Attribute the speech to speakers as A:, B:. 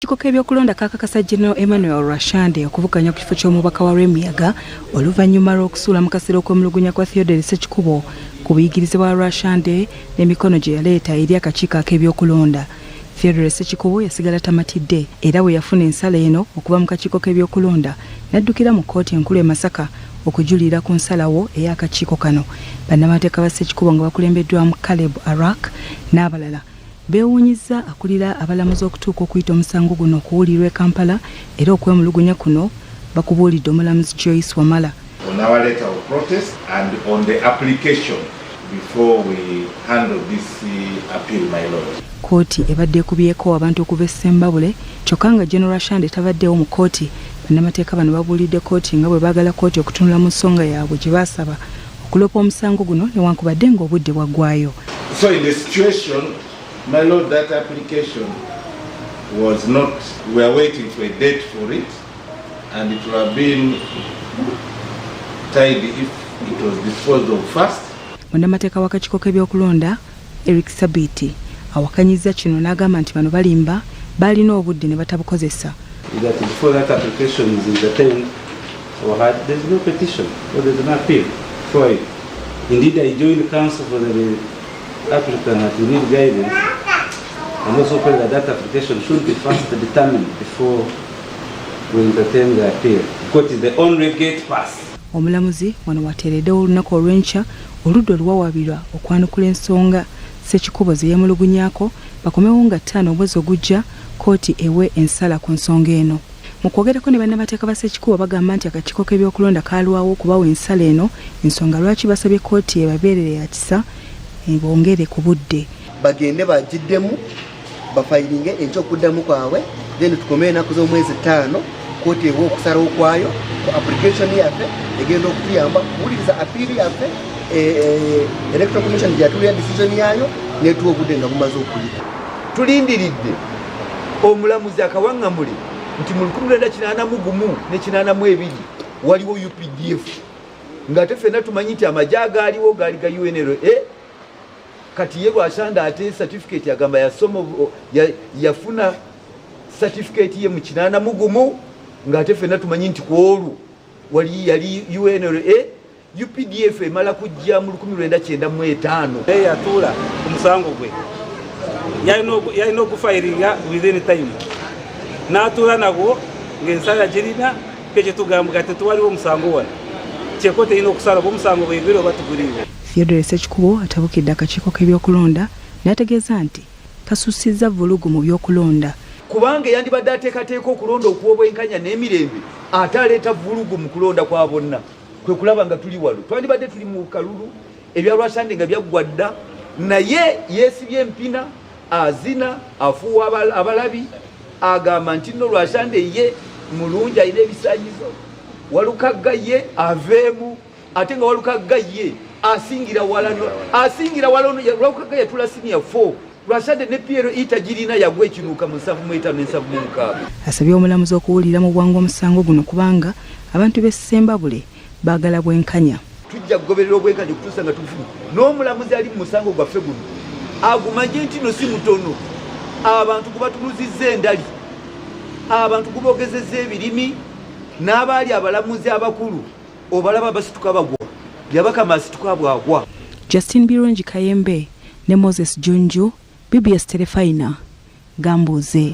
A: Akakiiko k'ebyokulonda kakakasa General Emmanuel Rwashande okuvuganya ku kifo ky'omubaka wa Lwemiyaga oluvannyuma lw'okusuula mu kasero okwemulugunya kwa Theodore Ssekikubo ku buyigirize bwa Rwashande n'emikono gye yaleeta eri akakiiko ak'ebyokulonda. Theodore Ssekikubo yasigala tamatidde era bwe yafuna ensala eno okuva mu kakiiko k'ebyokulonda n'addukira mu kkooti enkulu e Masaka okujulira ku nsalawo ey'akakiiko kano. Bannamateeka ba Ssekikubo nga bakulembeddwamu Caleb Arak n'abalala Beewuunyizza akulira abalamuzi okutuuka okuyita omusango guno okuwulirwa e Kampala era okwemulugunya kuno bakubuulidde omulamuzi Joyce Wamala.
B: On our letter of protest and on the application before we handle this appeal, my lord.
A: Kkooti ebadde ekubyeko abantu okuva e Ssembabule kyokka nga General Rwashande tabaddeewo mu kkooti. Bannamateeka bano babuulidde kkooti nga bwe baagala kkooti okutunula mu nsonga yaabwe gye baasaba okuloopa omusango guno newankubadde ng'obudde bwaggwayo.
B: So in the situation, my lord, that application was not, we are waiting for a date for it, and it would have been tidy if it was disposed of first.
A: Munnamateeka w'akakiiko k'ebyokulonda Eric Sabiti awakanyizza kino n'agamba nti bano balimba, baalina obudde ne batabukozesa.
C: That before that application is entertained or heard, there is no petition or there is no appeal for it. Indeed, I joined counsel for the applicant that we need guidance and also pray that that application should be first determined before we entertain the appeal, because it is the only gate pass.
A: Omulamuzi wano wateereddewo olunaku olw'enkya oludda oluwawaabirwa okwanukula ensonga Ssekikubo ze yeemulugunyaako bakomewo nga 5 omwezi ogujja kkooti ewe ensala ku nsonga eno. Mu kwogerako ne bannamateeka ba Ssekikubo bagamba nti akakiiko k'ebyokulonda kaalwawo okubawa ensala eno, ensonga lwaki basabye kkooti ebabeerere ya kisa bongere ku budde.
D: Bagende bagiddemu bafayiringe enkya okuddamu kwabwe, then tukome ennaku z'omwezi 5 kkooti ewe okusalawo kwayo ku application yaffe egenda okutuyamba kuwuliriza appeal yaffe, Electoral Commission gyeyatuulira decision yaayo netuwa obudde nga bumaze okuyita.
E: Tulindiridde omulamuzi akawaŋŋamule nti mu 1981 ne 82 waliwo UPDF, ng'ate ffenna tumanyi nti amagye agaaliwo gaali ga UNLA. Kati ye Rwashande ate certificate agamba yasoma, yafuna certificate ye mu 81, ng'ate ffenna tumanyi nti ku olwo wali yali UNLA. UPDF emala kujja mu 1995.
C: Naye yatuula ku musango gwe yalina okufayiringa within time, n'atuula nagwo ng'ensala girina kekyetugamba kati tetuwaliwo omusango wano, kyeko terina okusala oba omusango bwegwire oba tugulire.
A: Theodore Ssekikubo atabukidde akakiiko k'ebyokulonda n'ategeeza nti kasussizza vvulugu mu byokulonda.
E: Kubanga yandibadde ateekateeka okulonda okuwa obwenkanya n'emirembe, ate aleeta vvulugu mu kulonda kwa bonna. Kwe kulaba nga tuli wano, twandibadde tuli mu kalulu ebya Rwashande nga byaggwa dda, naye yeesibye empina, azina, afuuwa abalabi, agamba nti nno Rwashande ye mulungi alina ebisaanyizo, Walukagga ye aveemu, ate nga Walukagga ye asingira wala, asingira wala. Walukagga yatula senior 4, Rwashande ne PLE tagirina, yagwa ekinuuka mu 75 ne 76.
A: Asabye omulamuzi okuwulira mu bwangu omusango guno kubanga abantu b'e Ssembabule baagala bwenkanya.
E: Tujja kugoberera obwenkanya okutuusa nga tufunye n'omulamuzi ali mu musango gwaffe guno agumanye nti no si mutono. Abantu gubatunuzizza endali, abantu gubogezezza ebirimi, n'abaali abalamuzi abakulu obalaba basituka bagwa, Byabakama asituka bwagwa.
A: Justine Birungi Kayembe ne Moses Junju, BBS Terefayina, Gambuuze.